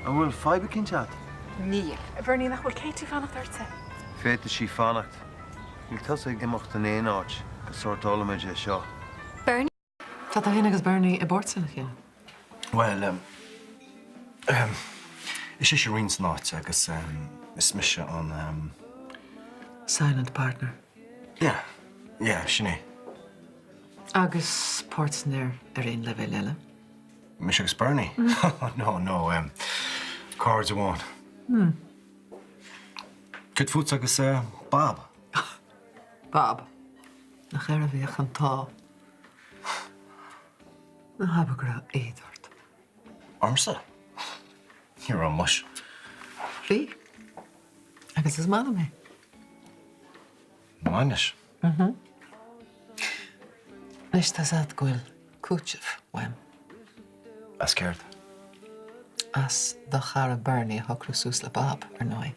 An bhfuil fadhb eicínt a't? Níl. A Bhernie, nach bhfuil Katie ag fanacht ortsa? Féadfaidh sí fanacht. Níl tusa ag imeacht in aon áit go sortálaimid é seo. Bernie. Tá tú féin agus Bernie i bpáirt lena chéile. Bhuel, em, em, is ise a riarann an áit agus, em, is mise an, em. Silent partner. Yeah, yeah, sin é. Agus páirtnéir ar aon leibhéal eile? Mise agus Bernie? No, no, em, cairde amháin. Hmm. Céard fútsa agus, eh, Bob? Bob. Nach air a bheadh an t-ádh. Ná habair go raibh éad ort. Ormsa? Ní raibh muis. Bhí. Agus is maith liom é. Bainis? Mhm. Anois tá's a't go bhfuil cúiteamh uaim. As céard? As do chara Bernie a shocrú suas le Bob, ar ndóigh.